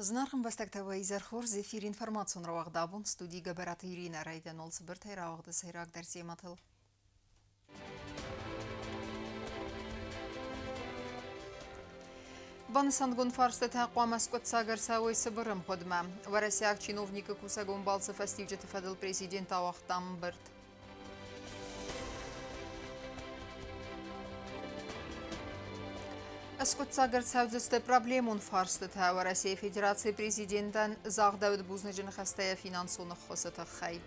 Зынаргъ ӕмбӕстӕгтӕ, уӕ изӕр хорз! Эфир информацион рауагъд абон студийы Гӕбӕраты Иринӕ райдианон цыбыртӕй рауагъды сӕйрагдӕр темӕтыл. Банысангонд фарстатӕ хъуамӕ скъуыддзаг ӕрцӕуой цыбыр ӕмгъуыдмӕ. Уӕрӕсейаг чиновникы кусӕгон балцы фӕстиуджыты фӕдыл президент ауагъта ӕмбырд. Ӕскъуыддзаг ӕрцӕудзысты проблемон фарстытӕ Уӕрӕсейы Федерацийы президентӕн загъдӕуыд бузныджы ныхӕстӕ йӕ финансон ӕххуысы тыххӕй.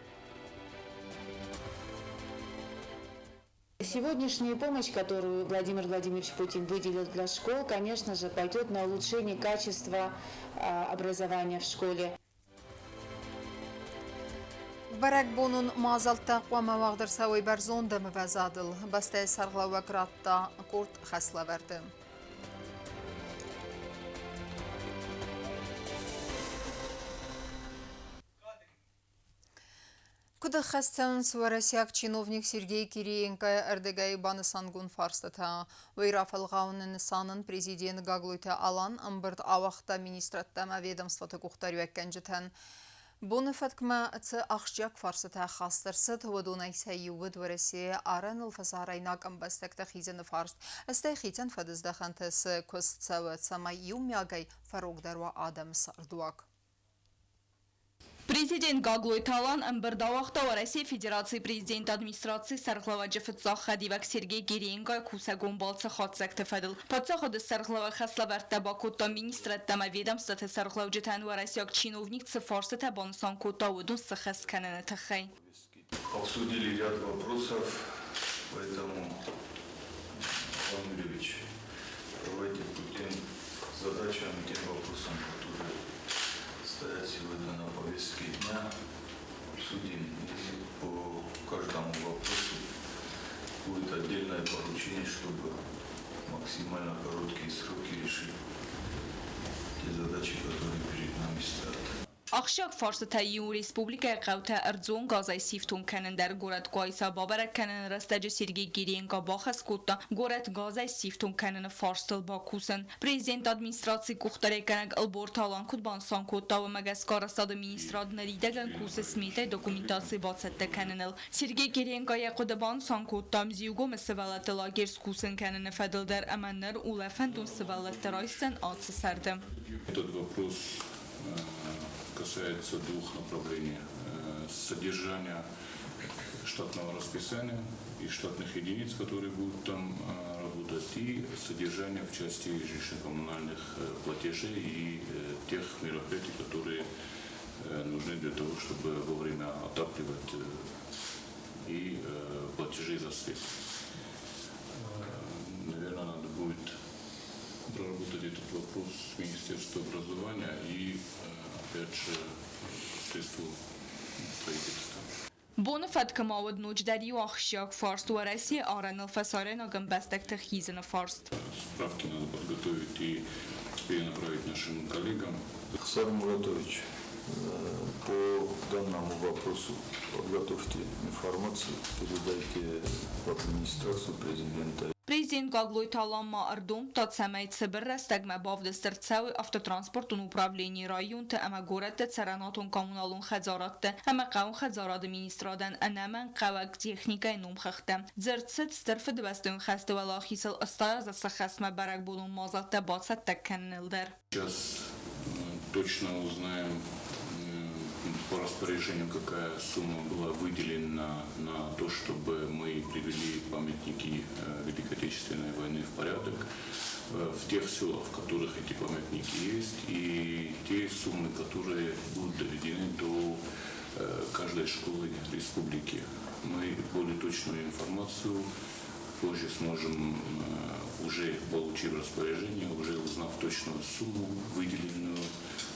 Сегодняшняя помощь, которую Владимир Владимирович Путин выделил для школ, конечно же, пойдет на улучшение качества образования в школе. Бӕрӕгбонон мадзӕлттӕ хъуамӕ уагъд ӕрцӕуой бӕрзонд ӕмвӕзадыл. Бӕстӕйы сӕргълӕууӕг радта къорд хӕслӕвӕрды. Куыд ӕххӕст цӕуынц уӕрӕсейаг чиновник Сергей Кириенкойы ӕрдыгӕй банысангонд фарстытӕ? Уый рафӕлгъауыны нысанӕн президент Гаглойты Алан ӕмбырд ауагъта министрадтӕ ӕмӕ ведомствоты къухдариуӕггӕнджытӕн. Боны фӕткмӕ цы ахсджиаг фарстытӕ хаст ӕрцыд, уыдонӕй сӕ иу уыд Уӕрӕсейы арӕныл фӕсарӕйнаг ӕмбӕстӕгты хизыны фарст, стӕй хицӕн фӕдыздӕхӕнты цы куыст цӕуы, цӕмӕй иумиагӕй фӕрогдӕр уа адӕмы цардуаг. Президент Гаглойты Алан ӕмбырд ауагъта Уӕрӕсейы Федерацийы президенты администрацийы сӕргълӕууӕджы фыццаг хӕдивӕг Сергей Кириенкойы кусӕгон балцы хатдзӕгты фӕдыл. Паддзахады сӕргълӕууӕг хӕслӕвӕрдтӕ бакодта министрӕдтӕ ӕмӕ ведомствоты сӕргълӕуджытӕн уӕрӕсейаг чиновник цы фарстытӕ банысан кодта, уыдон сыххӕст кӕныны тыххӕй. Обсудили ряд вопросов, поэтому, Иван Юрьевич, давайте по тем задачам и тем вопросам, которые стоят сегодня на повестке дня, обсудим. И по каждому вопросу будет отдельное поручение, чтобы максимально короткие сроки решить те задачи, которые перед нами стоят. Ахсджиаг фарстытӕй иу республикӕйы хъӕутӕ ӕрдзон газӕй сифтонг кӕнын дӕр горӕт Къуайса бабӕрӕг кӕныны рӕстӕджы Сергей Кириенко бахӕс кодта горӕт газӕй сифтонг кӕныны фарстыл бакусын. Президенты администрацийы къухдариуӕггӕнӕг Ӕлборты Алан куыд банысан кодта, уымӕ гӕсгӕ арӕзтады министрад ныридӕгӕн кусы сметӕйы документаци бацӕттӕ кӕныныл. Сергей Кириенко йӕ хъуыды банысан кодта Мзиугомы сывӕллӕтты лагерь скусын кӕныны фӕдыл дӕр ӕмӕ ныр улӕфӕндон сывӕллӕтты райсдзӕн ацы сӕрды. Этот вопрос касается двух направлений. Содержания штатного расписания и штатных единиц, которые будут там работать, и содержание в части жилищно-коммунальных платежей и тех мероприятий, которые нужны для того, чтобы вовремя отапливать и платежи за свет. Наверное, надо будет проработать этот вопрос с Министерством образования и, опять же, средству строительства. Боны фӕткы ма уыд ноджыдӕр иу ахсджиаг фарст Уӕрӕсейы арӕныл фӕсарӕйнаг ӕмбӕстӕгты хизыны фарст. Справки надо подготовить и перенаправить нашим коллегам. Хсар Муратович, по данному вопросу подготовьте информацию, передайте в администрацию президента. Президент Гаглойты Алан ма ӕрдомдта, цӕмӕй цыбыр рӕстӕгмӕ бавдыст ӕрцӕуой автотранспортон управленийы районты ӕмӕ горӕтты цӕрӕнуатон-коммуналон хӕдзарадты ӕмӕ хъӕуон хӕдзарады министрадӕн ӕнӕмӕнгхъӕуӕг техникӕйы номхыгъдтӕ. Дзырд цыд Стыр Фыдыбӕстӕйон хӕсты уӕлахизыл 80 азы сыххӕстмӕ бӕрӕгбонон мадзӕлттӕ бацӕттӕ кӕныныл дӕр. Сейчас точно узнаем по распоряжению, какая сумма была выделена на то, чтобы мы привели памятники Великой Отечественной войны в порядок в тех селах, в которых эти памятники есть, и те суммы, которые будут доведены до каждой школы республики. Мы более точную информацию позже сможем, уже получив распоряжение, уже узнав точную сумму, выделенную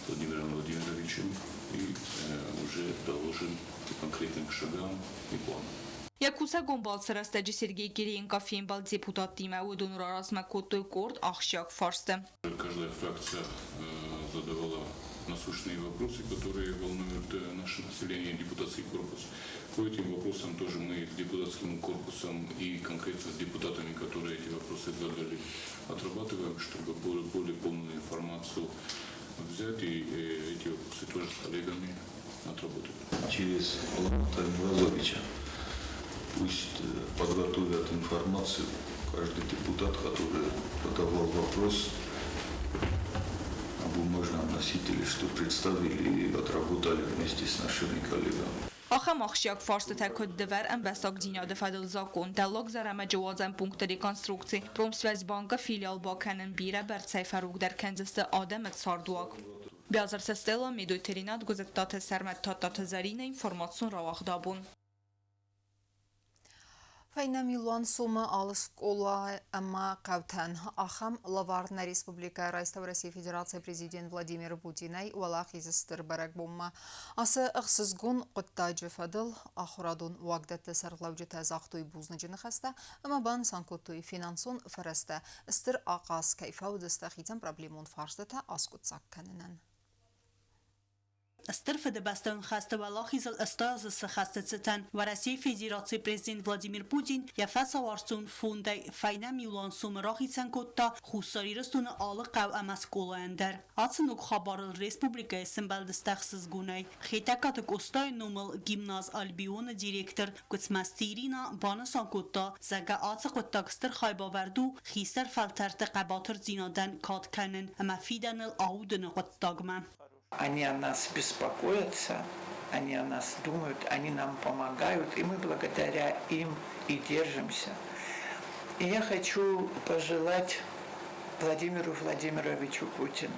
Владимиром Владимировичем, и уже доложим по конкретным шагам и планам. Йӕ кусӕгон балцы рӕстӕджы Сергей Кириенко фембӕлд депутаттимӕ, уыдон раразмӕ кодтой къорд ахсджиаг фарсты. Каждая фракция задавала насущные вопросы, которые волнуют наше население, депутатский корпус. По этим вопросам тоже мы с депутатским корпусом и конкретно с депутатами, которые эти вопросы задали, отрабатываем, чтобы более полную информацию взять и эти вопросы тоже с коллегами отработать. Через Алана Муразовича пусть подготовят информацию каждый депутат, который подавал вопрос на бумажном носителе, что представили и отработали вместе с нашими коллегами. Ахӕм ахсджиаг фарстытӕ куыд дывӕр ӕмбӕстагдзинады фӕдыл закъон, Дӕллаг Зӕрӕмӕджы уадзӕн пункты реконструкци, Промсвязьбанк-ы филиал бакӕнын бирӕ бӕрцӕй фӕрогдӕр кӕндзысты адӕмы цардуаг. Биазырты Стелла, Медойты Ринат, Гуызыттаты Сӕрмӕт, Тадтаты Зӕринӕ, информацион рауагъд абон. Фӕйнӕ милуан сомы алы скъола ӕмӕ хъӕутӕн. Ахӕм лӕвар нӕ республикӕ райста Уӕрӕсейы Федерацийы президент Владимир Путинӕй Уӕлахизы стыр бӕрӕгбонмӕ. Ацы ӕхсызгон хъуыддаджы фӕдыл ахуырадон уагдӕтты сӕргълӕуджытӕ загътой бузныджы ныхӕстӕ ӕмӕ банысан кодтой финансон фӕрӕзтӕ стыр ахъаз кӕй фӕуыдзысты хицӕн проблемон фарстытӕ аскъуыддзаг кӕнынӕн. Стыр Фыдыбӕстӕйон хӕсты уӕлахизыл 80 азы цы хӕсты цытӕн Уӕрӕсейы Федерацийы президент Владимир Путин йӕ фӕсауӕрцон фондӕй фӕйнӕ милуан сомы рахицӕн кодта Хуссар Ирыстоны алы хъӕу ӕмӕ скъолайӕн дӕр. Ацы ног хабарыл республикӕйы сӕмбӕлдысты ӕхсызгонӕй. Хетӕгкаты Къостайы номыл гимназ Альбион-ы директор Гуыцмӕзты Ирина банысан кодта, зӕгъгӕ, ацы хъуыддаг стыр хайбавӕрд у хистӕр фӕлтӕрты хъӕбатырдзинадӕн кад кӕнын ӕмӕ фидӕныл аудыны хъуыддагмӕ. Они о нас беспокоятся, они о нас думают, они нам помогают, и мы благодаря им и держимся. И я хочу пожелать Владимиру Владимировичу Путину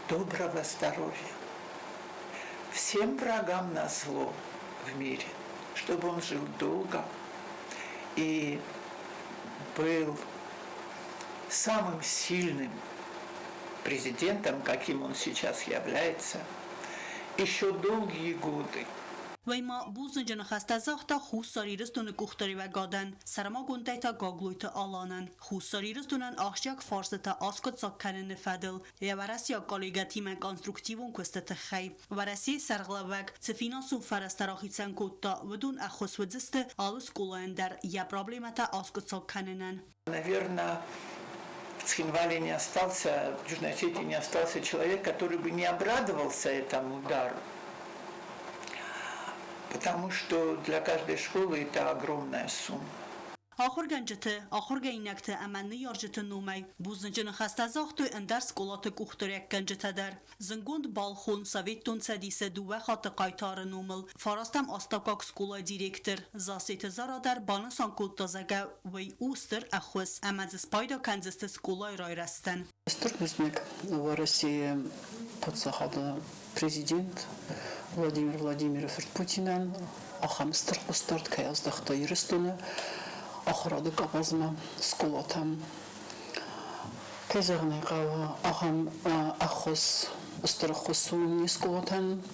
доброго здоровья, всем врагам на зло в мире, чтобы он жил долго и был самым сильным президентом, каким он сейчас является, еще долгие годы. Уый ма бузныджы ныхӕстӕ загъта Хуссар Ирыстоны къухдариуӕгадӕн, сӕрмагондӕй та Гаглойты Аланӕн. Хуссар Ирыстонӕн ахсджиаг фарстытӕ аскъуыддзаг кӕныны фӕдыл йӕ уӕрӕсейаг коллегӕтимӕ конструктивон куысты тыххӕй. Уӕрӕсейы сӕргълӕууӕг цы финансон фӕрӕзтӕ рахицӕн кодта, уыдон ӕххуыс уыдзысты алы скъолайӕн дӕр йӕ проблемӕтӕ аскъуыддзаг кӕнынӕн. Наверное, в Цхинвале не остался, в Южной Осетии не остался человек, который бы не обрадовался этому дару. Потому что для каждой школы это огромная сумма. Ахуыргӕнджыты, ахуыргӕнинӕгты ӕмӕ ныййарджыты номӕй бузныджы ныхӕстӕ загътой ӕндӕр скъолаты къухдариуӕггӕнджытӕ дӕр. Зындгонд балхон Советон Цӕдисы дыууӕ хатты хъайтары номыл фарастӕм астӕуккаг скъолайы директор Зассеты Зара дӕр банысан кодта, зӕгъгӕ, уый у стыр ӕххуыс ӕмӕ дзы спайда кӕндзысты скъолайы райрӕзтӕн. Стыр бузныг Уӕрӕсейы паддзахады президент Владимир Владимиры фырт Путинӕн, ахӕм стыр хъусдард кӕй аздӕхта Ирыстоны ахуырады къабазмӕ, скъолатӕм. Кӕй зӕгъын ӕй хъӕуы, ахӕм ӕххуыс, стыр ӕххуыс у не скъолатӕн.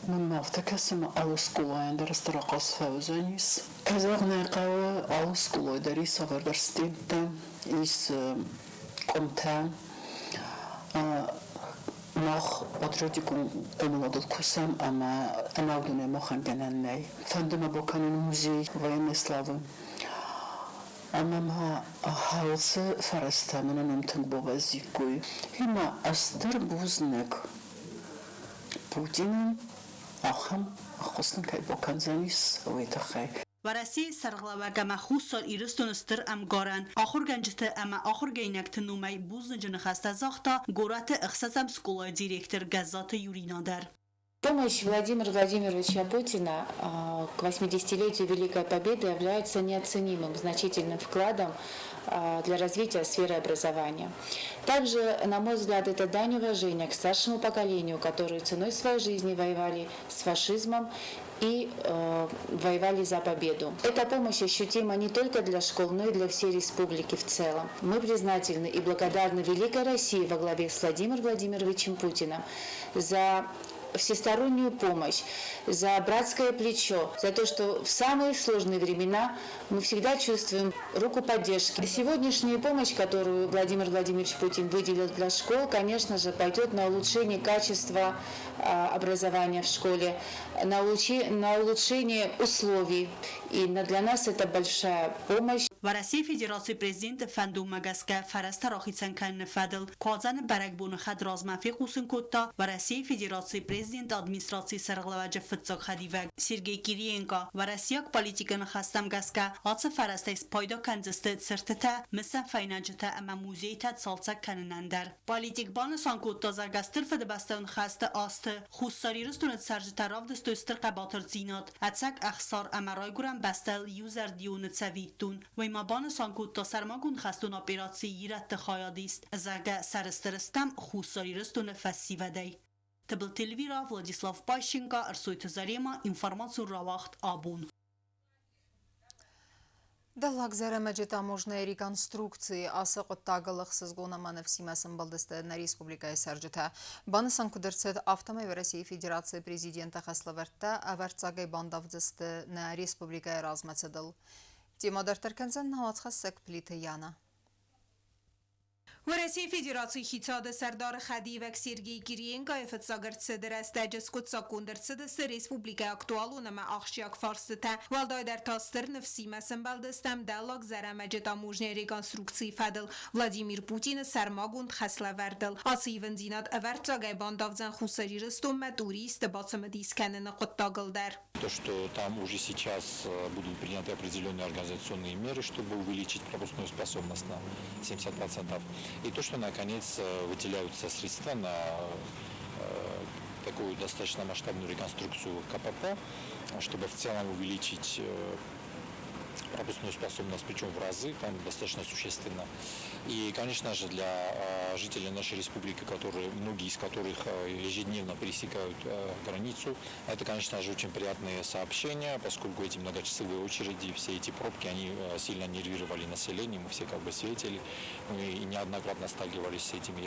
Мӕнмӕ афтӕ кӕсы, ӕмӕ алы скъолайӕн дӕр стыр ахъаз фӕуыдзӕнис. Кӕй зӕгъын ӕй хъӕуы, алы скъолайы дӕр ис цавӕрдӕр стендтӕ, ис къуымтӕ. Мах патриотикон хъомыладыл кусӕм ӕмӕ ӕнӕуыдонӕй махӕн гӕнӕн нӕй. Фӕнды мӕ бакӕнын музей военной славы. Ӕмӕ ма хӕлцы фӕрӕзтӕ мӕнӕн уым тынг бабӕззиккой. Гъемӕ стыр бузныг Путинӕн, ахӕм ӕххуыс нын кӕй бакӕндзӕнис, уый тыххӕй. Уӕрӕсейы сӕргълӕууӕг ӕмӕ Хуссар Ирыстоны стыр ӕмгарӕн ахуыргӕнджыты ӕмӕ ахуыргӕнинӕгты номӕй бузныджы ныхӕстӕ загъта горӕты ӕхсӕзӕм скъолайы директор Гӕззаты Юрина дӕр. Помощь Владимира Владимировича Путина к 80-летию Великой Победы является неоценимым значительным вкладом для развития сферы образования. Также, на мой взгляд, это дань уважения к старшему поколению, которые ценой своей жизни воевали с фашизмом и воевали за победу. Эта помощь ощутима не только для школ, но и для всей республики в целом. Мы признательны и благодарны Великой России во главе с Владимиром Владимировичем Путиным за всестороннюю помощь, за братское плечо, за то, что в самые сложные времена мы всегда чувствуем руку поддержки. Сегодняшняя помощь, которую Владимир Владимирович Путин выделил для школ, конечно же, пойдет на улучшение качества образования в школе, на улучшение условий. И для нас это большая помощь. Уӕрӕсейы Федерацийы Президенты фӕндонмӕ гӕсгӕ фӕрӕзтӕ рахицӕн кӕныны фӕдыл Куадзӕны бӕрӕгбоны хӕдразмӕ фехъусын кодта Уӕрӕсейы Федерацийы Президенты Администрацийы сӕргълӕууӕджы фыццаг хӕдивӕг Сергей Кириенко. Уӕрӕсейаг политикы ныхӕстӕм гӕсгӕ, ацы фӕрӕзтӕй спайда кӕндзысты цыртытӕ, мысӕн фӕйнӕджытӕ ӕмӕ музейтӕ цалцӕг кӕнынӕн дӕр. Политик банысан кодта, зӕгъгӕ, Стыр Фыдыбӕстӕйон хӕсты азты Хуссар Ирыстоны цӕрджытӕ равдыстой стыр хъӕбатырдзинад, ӕцӕг ӕхсар ӕмӕ райгуырӕн бӕстӕйыл иузӕрдионы цӕвиттон. Уый ма банысан кодта сӕрмагонд хӕстон операцийы ирӕтты хайадист, зӕгъгӕ, сӕрыстыр стӕм Хуссар Ирыстоны фӕсивӕдӕй. Тыбылты Эльвира, Владислав Пащенко, Ӕрсойты Зарема, информацион рауагъд Абон. Дӕллаг Зӕрӕмӕджы таможнӕйы реконструкцийы ацы хъуыддагыл ӕхсызгон ӕмӕ ныфсимӕ сӕмбӕлдысты нӕ республикӕйы цӕрджытӕ. Банысан куыд ӕрцыд, афтӕмӕй Уӕрӕсейы Федерацийы Президенты хӕслӕвӕрдтӕ ӕвӕрццагӕй бандавдзысты нӕ республикӕйы размӕцыдыл. Темӕ дарддӕр кӕндзӕн нӕ уацхӕссӕг Плиты Яна. Уӕрӕсейы Федерацийы Хицауады Сӕрдары хӕдивӕг Сергей Кириенкойы фыццаг ӕрцыды рӕстӕджы скъуыддзаггонд ӕрцыдысты республикӕйы актуалон ӕмӕ ахсджиаг фарстытӕ. Уӕлдайдӕр та стыр ныфсимӕ сӕмбӕлдыстӕм Дӕллаг Зӕрӕмӕджы таможнӕйы реконструкцийы фӕдыл Владимир Путины сӕрмагонд хӕслӕвӕрдыл. Ацы ивындзинад ӕвӕрццагӕй бандавдзӕн Хуссар Ирыстонмӕ туристты бацымыдис кӕныны хъуыддагыл дӕр. То, что там уже сейчас будут приняты определенные организационные меры, чтобы увеличить пропускную способность на 70%. И то, что наконец выделяются средства на такую достаточно масштабную реконструкцию КПП, чтобы в целом увеличить пропускную способность, причем в разы, там достаточно существенно. И, конечно же, для жителей нашей республики, которые, многие из которых ежедневно пересекают границу, это, конечно же, очень приятные сообщения, поскольку эти многочасовые очереди, все эти пробки, они сильно нервировали население, мы все как бы свидетели, мы неоднократно сталкивались с этими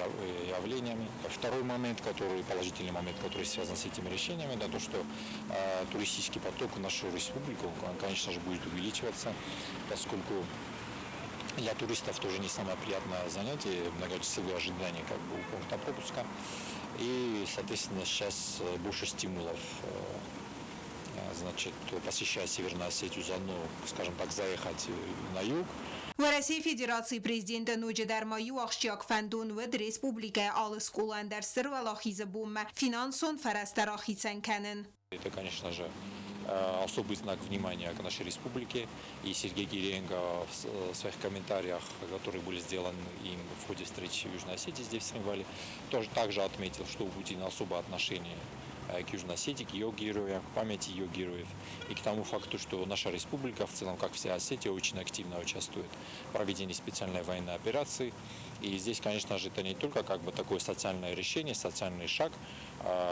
явлениями. Второй момент, который, положительный момент, который связан с этими решениями, это то, что туристический поток в нашу республику, он, конечно же, будет увеличиваться, поскольку для туристов тоже не самое приятное занятие, многочасовые ожидания как бы у пункта пропуска. И, соответственно, сейчас больше стимулов значит, посещая Северную Осетию, заодно, скажем так, заехать на юг. Уӕрӕсейы Федерацийы Президенты ноджыдӕр ма иу ахсджиаг фӕндон уыд республикӕйы алы скъолайӕн дӕр Стыр Уӕлахизы бонмӕ финансон фӕрӕзтӕ рахицӕн кӕнын. Это, конечно же, особый знак внимания к нашей республике. И Сергей Кириенко в своих комментариях, которые были сделаны им в ходе встречи в Южной Осетии здесь, в Цхинвале, тоже также отметил, что у Путина особое отношение к Южной Осетии, к ее героям, к памяти ее героев и к тому факту, что наша республика в целом, как вся Осетия, очень активно участвует в проведении специальной военной операции. И здесь, конечно же, это не только как бы такое социальное решение, социальный шаг,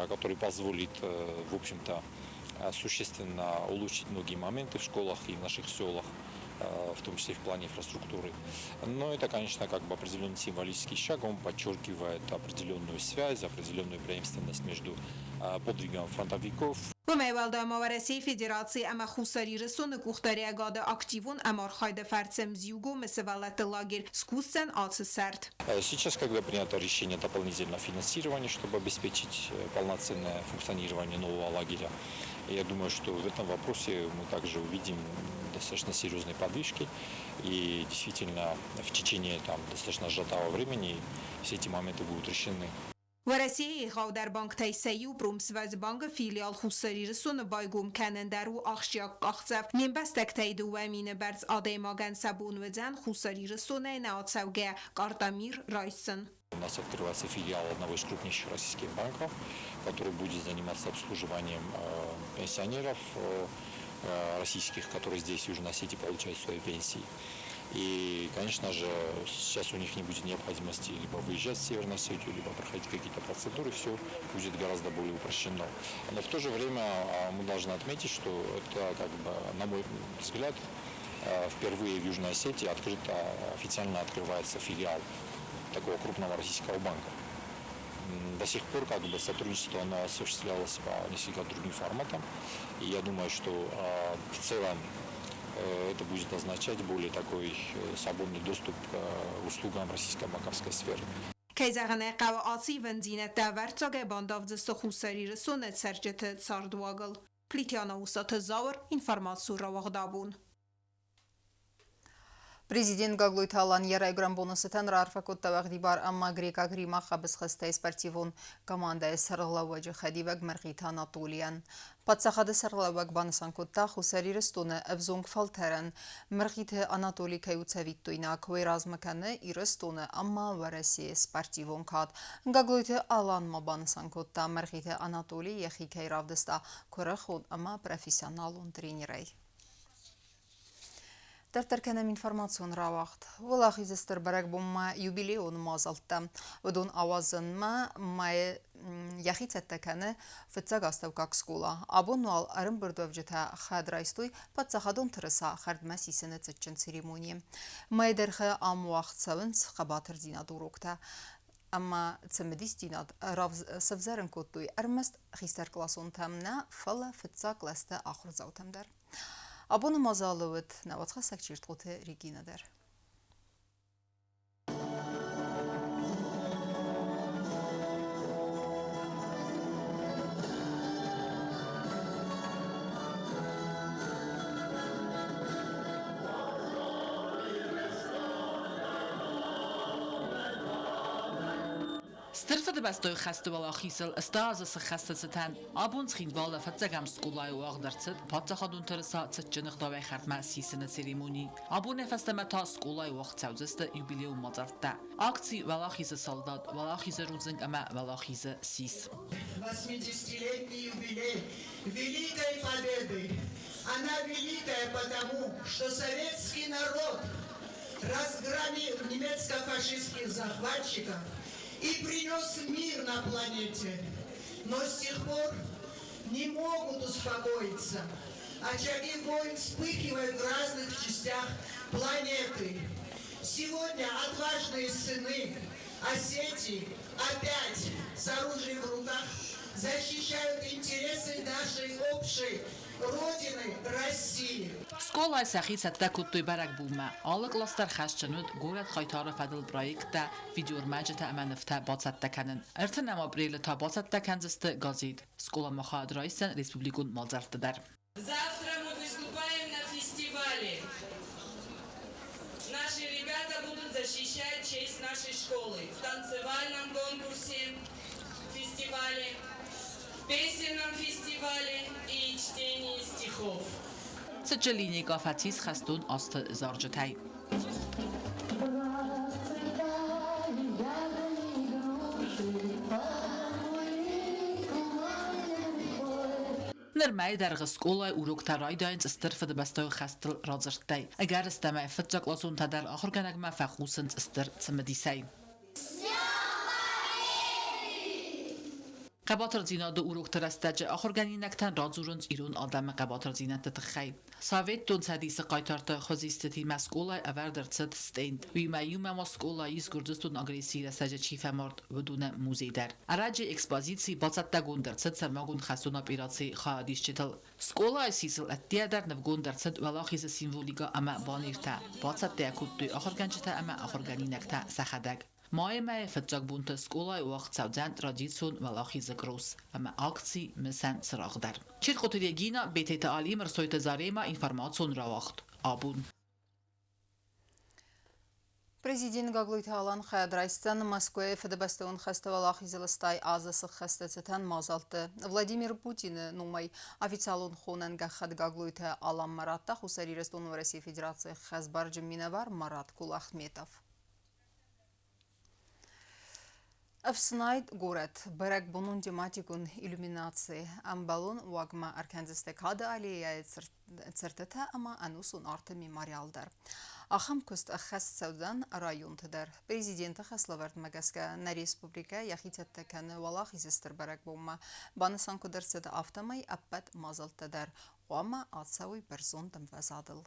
который позволит, в общем-то, существенно улучшить многие моменты в школах и в наших селах, в том числе в плане инфраструктуры. Но это, конечно, как бы определенный символический шаг, он подчеркивает определенную связь, определенную преемственность между подвигом фронтовиков. Уымӕй уӕлдай ма Уӕрӕсейы Федераци ӕмӕ Хуссар Ирыстоны къухдариӕгады активон ӕмархайды фӕрцы Мзиугомы сывӕллӕтты лагерь скусдзӕн ацы сӕрд. Сейчас, когда принято решение дополнительного финансирования, чтобы обеспечить полноценное функционирование нового лагеря, я думаю, что в этом вопросе мы также увидим достаточно серьезные подвижки. И действительно в течение там, достаточно сжатого времени все эти моменты будут решены. Уӕрӕсейы егъаудӕр банктӕй сӕ иу Промсвязьбанк-ы филиал Хуссар Ирыстоны байгом кӕнын дӕр у ахсджиаг къахдзӕф. Не мбӕстӕгтӕй 2000 бӕрц адӕймагӕн сӕ бон уыдзӕн Хуссар Ирыстонӕй нӕ ацӕугӕ карта Мир райсын. У нас открывается филиал одного из крупнейших российских банков, который будет заниматься обслуживанием пенсионеров российских, которые здесь, в Южной Осетии, получают свои пенсии. И, конечно же, сейчас у них не будет необходимости либо выезжать в Северную Осетию, либо проходить какие-то процедуры, все будет гораздо более упрощено. Но в то же время мы должны отметить, что это, как бы, на мой взгляд, впервые в Южной Осетии открыто, официально открывается филиал такого крупного российского банка. До сих пор как бы сотрудничество оно осуществлялось по несколько другим форматам. И я думаю, что в целом это будет означать более такой свободный доступ к услугам российской банковской сферы. Кӕй зӕгъын ӕй хъӕуы, ацы ивӕндзинӕдтӕ ӕвӕрццагӕй бандавдзысты Хуссар Ирыстоны цӕрджыты цардуагыл. Плиты Усаты Зауыр, информацион рауагъд Абон. Президент Гаглойты Алан йӕ райгуырӕн боны цытӕн раарфӕ кодта уӕгъдибар ӕмӕ грекъаг-римаг хъӕбысхӕстӕй спортивон командӕйы сӕргълӕууӕджы хӕдивӕг Мӕргъиты Анатолийӕн. Паддзахады сӕргълӕууӕг банысан кодта, Хуссар Ирыстоны ӕвзонг фӕлтӕрӕн Мӕргъиты Анатолий кӕй у цӕвиттойнаг, уый размӕ кӕны Ирыстоны ӕмӕ Уӕрӕсейы спортивон кад. Гаглойты Алан ма банысан кодта, Мӕргъиты Анатолий йӕхи кӕй равдыста куырыхон ӕмӕ профессионалон тренерӕй. Дарддӕр кӕнӕм информацион рауагъд. Уӕлахизы стыр бӕрӕгбонмӕ юбилейон мадзӕлттӕ. Уыдон ауадзынмӕ мӕйы йӕхи цӕттӕ кӕны фыццаг астӕуккаг скъола. Абон уал ӕрӕмбырдуӕвджытӕ хӕд райстой паддзахадон тырыса хӕрдмӕ сисыны цытджын церемонийы. Мӕйы дӕргъы ам уагъд цӕуынц хъӕбатырдзинады уроктӕ ӕмӕ цымыдисдзинад сӕвзӕрын кодтой ӕрмӕст хистӕркъласонтӕм нӕ, фӕлӕ фыццаг кълӕсты ахуырдзаутӕм дӕр. Абоны мадзалы уыд нӕ уацхӕссӕг Чертхъоты Регинӕ дӕр. Стыр Фыдыбӕстӕйы хӕсты уӕлахизыл 100 азы сыххӕсты цытӕн абон Цхинвалы фыццӕгӕм скъолайы уагъд ӕрцыд паддзахадон тырыса цытджын ӕгъдауӕй хӕрдмӕ сисыны церемони. Абонӕй фӕстӕмӕ та скъолайы уагъд цӕудзысты юбилейон мадзӕлттӕ. Акци «Уӕлахизы солдат», «Уӕлахизы рудзынг» ӕмӕ «Уӕлахизы сис». 80-летний юбилей Великой Победы. Она великая потому, что советский народ разгромил немецко-фашистских захватчиков и принес мир на планете. Но с тех пор не могут успокоиться. Очаги войн вспыхивают в разных частях планеты. Сегодня отважные сыны Осетии опять с оружием в руках защищают интересы нашей общей Родины России. Скъолайы сӕхи цӕттӕ кодтой бӕрӕгбонмӕ. Алы кълас дӕр хӕсджын уыд горӕт хъайтары фӕдыл проекттӕ, видеоӕрмӕджытӕ ӕмӕ нывтӕ бацӕттӕ кӕнын. 30 апрелы та бацӕттӕ кӕндзысты газет. Скъоламӕ хайад райсдзӕн республикон мадзӕлтты дӕр. Завтра мы выступаем на фестивале. Наши ребята будут защищать честь нашей школы в танцевальном конкурсе, фестивале, песенном фестивале и чтении стихов. Цытджын линейкӕ фӕцис хӕстон азты зарджытӕй. Ныр мӕйы дӕргъы скъолайы уроктӕ райдайынц Стыр Фыдыбӕстӕйон хӕстыл радзырдтӕй. Ӕгӕрыстӕмӕй, фыццагкъласонтӕ дӕр ахуыргӕнӕгмӕ фӕхъусынц стыр цымыдисӕй. Хъӕбатырдзинады урокты рӕстӕджы ахуыргӕнинӕгтӕн радзурынц ирон адӕмы хъӕбатырдзинӕдты тыххӕй. Советон Цӕдисы хъайтарты хуызистытимӕ скъолайы ӕвӕрд ӕрцыд стенд. Уыимӕ иумӕ ма скъолайы ис Гуырдзыстоны агрессийы рӕстӕджы чи фӕмард, уыдоны музей дӕр. Ӕрӕджы экспозици бацӕттӕгонд ӕрцыд сӕрмагонд хӕстон операцийы хайадисджытыл. Скъолайы сисыл ӕддейӕ дӕр нывгонд ӕрцыд Уӕлахизы символикӕ ӕмӕ банертӕ. Бацӕттӕ йӕ кодтой ахуыргӕнджытӕ ӕмӕ ахуыргӕнинӕгтӕ сӕхӕдӕг. Майы мӕйы фыццаг бонты скъолайы уагъд цӕудзӕн традицион Уӕлахизы кросс ӕмӕ акци Мысӕн цырагъ дӕр. Чиркъоты Регина, Бететы Алим, Рсойты Зарема, информацион рауагъд. Абон. Президент Гаглойты Алан хайад райсдзӕн Мӕскуыйы Фыдыбӕстӕйон хӕсты уӕлахизы лыстай азы сыххӕсты цытӕн мадзӕлтты. Владимир Путины номӕй официалон хонӕн гӕххӕтт Гаглойты Аланмӕ радта Хуссар Ирыстоны Уӕрӕсейы Федерацийы хӕсбарджын минӕвар Марат Кулахметов. Ӕфснайд горӕт бӕрӕгбонон тематикон иллюминаци ӕмбӕлон уагмӕ ӕркӕндзысты Кады аллеяйы цыртытӕ ӕмӕ ӕнусон арты мемориал дӕр. Ахӕм куыст ӕххӕст цӕудзӕн районты дӕр. Президенты хӕслӕвӕрдмӕ гӕсгӕ нӕ республикӕ йӕхи цӕттӕ кӕны Уӕлахизы стыр бӕрӕгбонмӕ. Банысан куыд ӕрцыд, афтӕмӕй ӕппӕт мадзӕлттӕ дӕр хъуамӕ ацӕуой бӕрзонд ӕмвӕзадыл.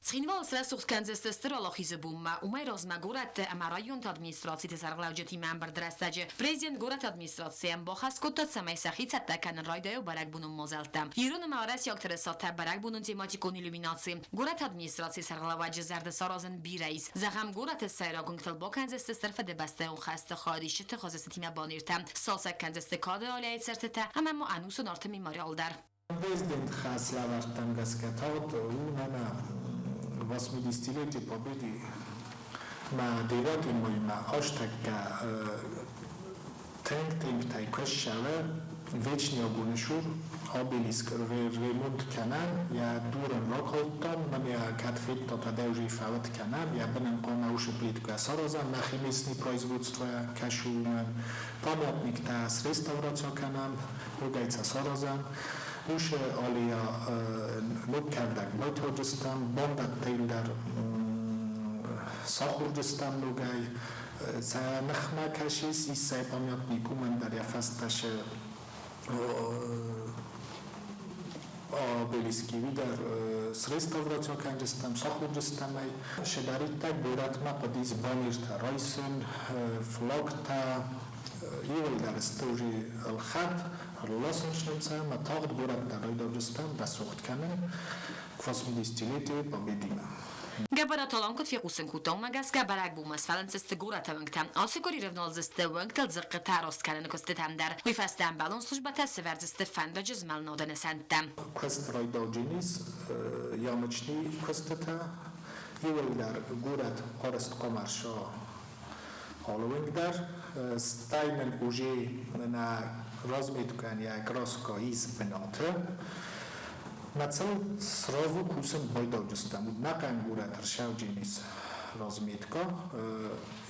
Цхинвалы срӕсугъд кӕндзысты Стыр Уӕлахизы бонмӕ. Уымӕй размӕ горӕтты ӕмӕ районты администрациты сӕргълӕуджытимӕ ӕмбырды рӕстӕджы президент горӕты администрацийӕн бахӕс кодта, цӕмӕй сӕхи цӕттӕ кӕнын райдайой бӕрӕгбонон мадзӕлттӕм. Ирон ӕмӕ уӕрӕсейаг тырысатӕ, бӕрӕгбонон тематикон иллюминаци. Горӕты администрацийы сӕргълӕууӕджы зӕрды саразын бирӕ ис. Зӕгъӕм, горӕты сӕйраг уынгтыл бакӕндзысты Стыр Фыдыбӕстӕйон хӕсты хайадисджыты хуызистытимӕ баннертӕ, сцалцӕг кӕндзысты Кады аллейы цыртытӕ ӕмӕ ма ӕнусон арты мемориал дӕр. Президент хӕслӕвӕрдтӕм гӕсгӕ тагъд у нӕ 80-летие Победы мӕ девятый май-мӕ азтӕккӕ тынг темптӕй куы ссӕуы Вечный огонь сур обелиск ремонт кӕнӕм, йӕ дурын ракалдтам, мӕн йӕ кӕд федтат, ӕдӕужи фӕуд кӕнӕм, йӕ бынӕн хъуамӕ уыцы плиткӕ саразӕм, нӕхи местный производство кӕсы уымӕн. Памятниктӕ среставрация кӕнӕм, ногӕй сӕ саразӕм. Уыцы аллея ног кӕрдӕг байтауджыстӕм, бандӕттӕ дӕр сахуырджыстӕм ногӕй. Сӕ ныхмӕ кӕсис, Иссӕйы памятник уымӕн дӕр йӕ фӕстӕ обелиски дӕр среставрация кӕнджыстӕм, сахуырджыстӕм ӕй. Седӕриддӕр горӕтмӕ хъуыдис баннертӕ райсын, флагтӕ, иууылдӕр сты уже ӕлхӕд, ӕрласынц ӕмӕ тагъд горӕттӕ райдайдзыстӕм рӕсугъд кӕнын к 80-летию Победимӕ. Гӕбӕраты Алан куыд фехъусын кодта, уымӕ гӕсгӕ бӕрӕгбонмӕ сфӕлынддзысты горӕты уынгтӕ. Ацы къуыри рывналдзысты уынгтыл дзыхъхъытӕ раст кӕныны куыстытӕм дӕр. Уый фӕстӕ ӕмбӕлон службӕтӕ сӕвӕрдзысты фӕндаджы змӕлынады нысӕнттӕ. Куыст райдауджынис ямочный куыстытӕ, иууылдӕр горӕт арӕзт хъуамӕ алы уынг дӕр. Стӕй нын уже нӕ разметкӕн йӕ краска ис бынаты. Мӕцыл сразу кусын байдауджыстӕм. Нӕхъӕн горӕт ӕрсӕуджынис разметка.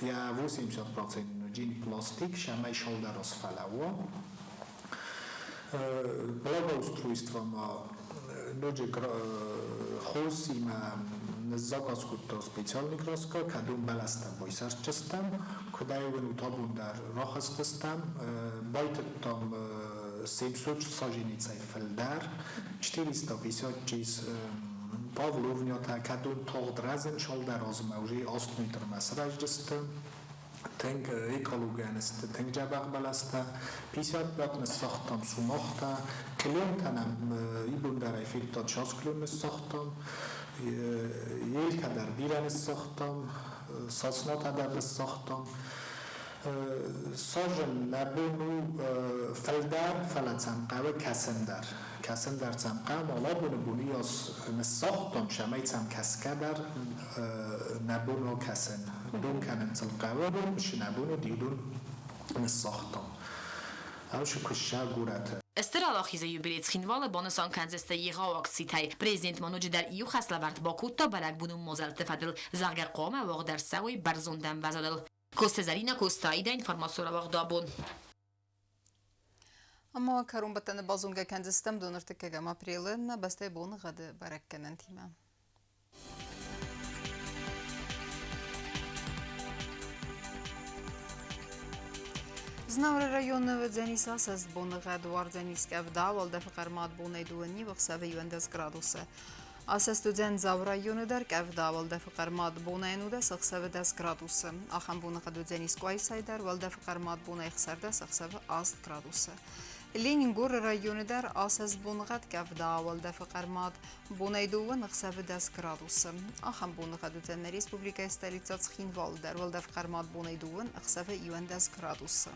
Йӕ 80% джин пластик, сӕмӕй шалдӕр фӕлӕууа. Благоустройство ма ноджы хосимӕ ныззаказ кодта специальный краска, кӕдон бӕлӕстӕ байсӕрдджыстӕм, куыдӕй уынут абон дӕр рахӕсдзыстӕм, байтыдтам 700 саженицӕй фылдӕр, 450 павловнятӕ, кӕдон тагъд рӕзын шалдӕр азмӕ уже 8 метрмӕ сырӕзджысты. Тынг экологийӕн сты тынг дзӕбӕх бӕлӕстӕ. 55 ныссагътам сумахтӕ, клёнтӕ нӕм ибон дӕр ӕй федтат, сас клён ныссагътам, елкӕ дӕр бирӕ ныссагътам, соснатӕ дӕр ныссагътам. Сажын нӕ бон у фылдӕр, фӕлӕ цӕм хъӕуы кӕсын дӕр. Кӕсын дӕр цӕм хъӕуы, алабоны боны йас ныссагътам, цӕмӕй цӕм кӕсгӕ дӕр нӕ бон у кӕсын. Дон кӕнын цыл хъӕуы, нӕ бон у дон ныссагътам. Аушы куысса горӕты. Стыр Уӕлахизы юбилей Цхинвалы банысан кӕндзысты егъау акцитӕй. Президент ма ноджыдӕр иу хӕслӕвӕрд бакодта бӕрӕгбонон мадзӕлтты фӕдыл, зӕгъгӕ, хъуамӕ уагъд ӕрцӕуой бӕрзонд ӕмвӕзадыл. Коцты Зӕринӕ, Коцты Аидӕ, информацион рауагъды абон. Ӕмӕ кӕронбӕттӕны базонгӕ кӕндзыстӕм 23 апрелы нӕ бӕстӕйы боныгъӕды бӕрӕггӕнӕнтимӕ. Знауыры районы уыдзӕнис асӕст боныгъӕд, уардзӕнис къӕвда, уӕлдӕфы хъӕрмад бонӕй дыууӕ ӕхсӕвы 11 градусы. Асӕст уыдзӕн Дзауы районы дӕр къӕвда, уӕлдӕфы хъӕрмад бонӕй 11 ӕхсӕвы 10 градусы. Ахӕм боныгъӕд уыдзӕнис Къуайсайы дӕр, уӕлдӕфы хъӕрмад бонӕй 16 ӕхсӕвы 8 градусы. Ленингоры районы дӕр асӕст боныгъӕд къӕвда, уӕлдӕфы хъӕрмад бонӕй дыууӕ ӕхсӕвы 10 градусы. Ахӕм боныгъӕд уыдзӕн нӕ республикӕйы столицӕ Цхинвалы дӕр, уӕлдӕфы хъӕрмад бонӕй дыууӕ ӕхсӕвы 11 градусы.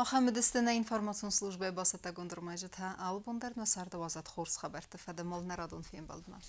Ахӕм уыдысты нӕ информацион службӕйы бацӕттӕгонд ӕрмӕджытӕ. Алы бон дӕр нӕ царды уадзӕд хорз хабӕртты фӕдыл нӕ радон фембӕлдмӕ.